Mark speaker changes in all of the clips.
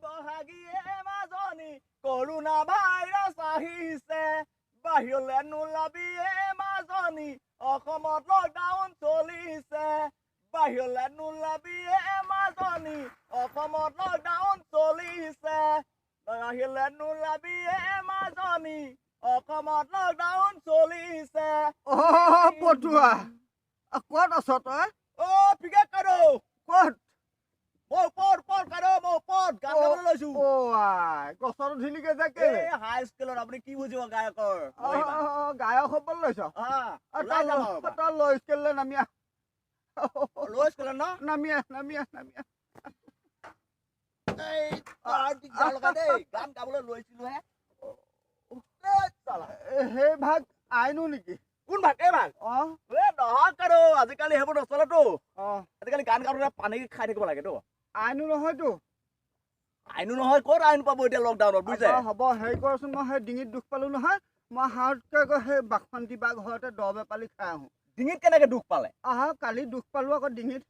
Speaker 1: বহাগীয়ে মাজনী, corona virus আহিছে। বাহিৰলে নোলাবি এ মাজনী, অসমত লকডাউন চলিছে। বাহিৰলে নোলাবি এ মাজনী, অসমত লকডাউন চলিছে। বাহিৰলে নোলাবি এ মাজনী, অসমত লকডাউন চলিছে।
Speaker 2: অ পটুৱা, ক'ত আছ তই?
Speaker 1: অ পিকে কাইদেউ।
Speaker 2: ক'ত?
Speaker 1: মই ওপৰত, ওপৰত কাইদেউ, মই ওপৰত গান গাবলৈ লৈছো।
Speaker 2: অ আই, গছত উঠিলিগে যে কেলে?
Speaker 1: এই হাই স্কুলত আপুনি কি বুজিব গায়কৰ
Speaker 2: অ, অ, গায়ক হ'বলৈ লৈছ?
Speaker 1: ওলাই যাম আৰু এবাৰ।
Speaker 2: তই ল স্কেললৈ নামি আহ।
Speaker 1: ল' স্কুলত ন?
Speaker 2: নামি আহ, নামি আহ, নামি আহ।
Speaker 1: এই বৰ দিগদাৰ লগা দেই, গান গাবলৈ লৈছিলোহে। এই চালা।
Speaker 2: সেই ভাগ আইনো নেকি?
Speaker 1: কোন ভাগ? এই ভাগ?
Speaker 2: অ।
Speaker 1: এ নহয় কাইদেউ, আজিকালি সেইবোৰ নচলেতো।
Speaker 2: অ।
Speaker 1: আজিকালি গান গাওঁতে পানী খাই থাকিব লাগেতো।
Speaker 2: আইনো নহয়তো?
Speaker 1: আইনো নহয়, ক'ত আইন পাব এতিয়া লকডাউনত, বুজিছে?
Speaker 2: হ'ব, হেৰি কৰচোন, মই সেই ডিঙিত দুখ পালো নহয়, মই হাতকে গৈ সেই বাসন্তী বা ঘৰতে দৰৱ এপালি খাই আহোঁ।
Speaker 1: ডিঙিত কেনেকে দুখ পালে?
Speaker 2: আহা, কালি দুখ পালো আকৌ ডিঙিত,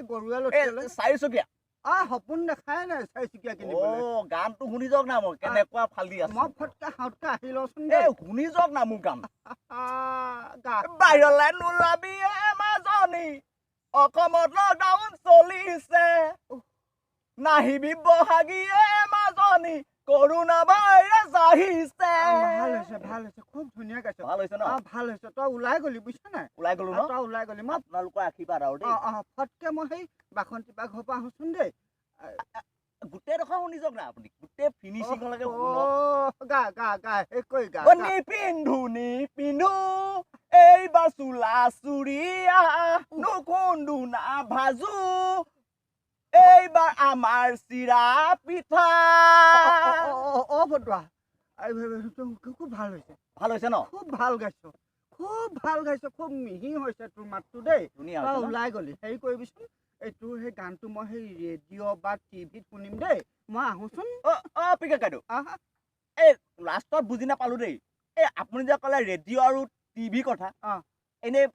Speaker 2: গৰুৱে
Speaker 1: এই
Speaker 2: লঠিয়ালে।
Speaker 1: চাৰিচকীয়া?
Speaker 2: আহ, সপোন দেখাই নাই চাৰিচকীয়া
Speaker 1: অ
Speaker 2: কিনিবলৈ।
Speaker 1: গানটো শুনি যাওক না, মই কেনেকুৱা ফালি আছো।
Speaker 2: মই ফটকে হাতকে আহি লওঁচোন
Speaker 1: এই
Speaker 2: দেই।
Speaker 1: শুনি যাওক না মোৰ গান।
Speaker 2: গা।
Speaker 1: বাহিৰলে নোলাবি এ মাজনী, অসমত লকডাউন চলিছে। নাহিবি বহাগী এ মাজনী, কৰোণা ভাইৰাছ আহিছে।
Speaker 2: ভাল হৈছে, ভাল হৈছে, খুব ধুনীয়া গাইছ।
Speaker 1: ভাল হৈছে ন?
Speaker 2: অ, ভাল হৈছে। তই ওলাই গলি, বুজিছ নাই?
Speaker 1: ওলাই গলো ন?
Speaker 2: তই ওলাই গলি, মই
Speaker 1: আপোনালোকৰ আশীৰ্বাদ আৰু
Speaker 2: অ
Speaker 1: দেই।
Speaker 2: অ, ফটকে মই সেই বাসন্তী বা ঘৰৰ পৰা আহোঁচোন দেই।
Speaker 1: গোটেইডোখৰ শুনি যাওক না আপুনি, গোটেই ফিনিচিঙলৈকে শুনক।
Speaker 2: অ, গা গা গা, শেষ কৰি গা।
Speaker 1: অ
Speaker 2: গা।
Speaker 1: নিপিন্ধো নিপিন্ধো এইবাৰ চোলা চুৰিয়া, নুখুন্দো নাভাজো এইবাৰ আমাৰ চিৰা পিঠা।
Speaker 2: অ অ ফটুৱা, খুব ভাল হৈছে।
Speaker 1: ভাল হৈছে ন?
Speaker 2: খুব ভাল গাইছ, খুব ভাল গাইছ, খুব মিহি হৈছে তোৰ মাতটো দেই।
Speaker 1: ধুনীয়া
Speaker 2: তই
Speaker 1: হৈছে ন?
Speaker 2: ওলাই গলি, হেৰি কৰিবিচোন, এই তোৰ সেই গানটো মই সেই ৰেডিঅ' বা টিভিত শুনিম দেই, মই আহোঁচোন।
Speaker 1: অ অ পিকে কাইদেউ।
Speaker 2: আহা।
Speaker 1: এই লাষ্টত বুজি নাপালো দেই, এই আপুনি যে ক'লে ৰেডিঅ' আৰু টিভি কথা।
Speaker 2: অ।
Speaker 1: এনেই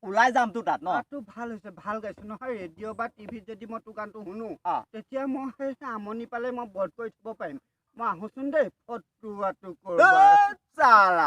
Speaker 1: ওলাই যামতো তাত ন?
Speaker 2: তোৰ ভাল হৈছে, ভাল গাইছ নহয়। ৰেডিঅ' বা টিভিত যদি মই তোৰ গানটো শুনো, তেতিয়া মই সেই আমনি পালে মই বধ কৰি থ'ব পাৰিম। মই আহোঁচোন দেই, ফটুৱাটো
Speaker 1: এ
Speaker 2: ক'ৰবাৰ।
Speaker 1: চালা।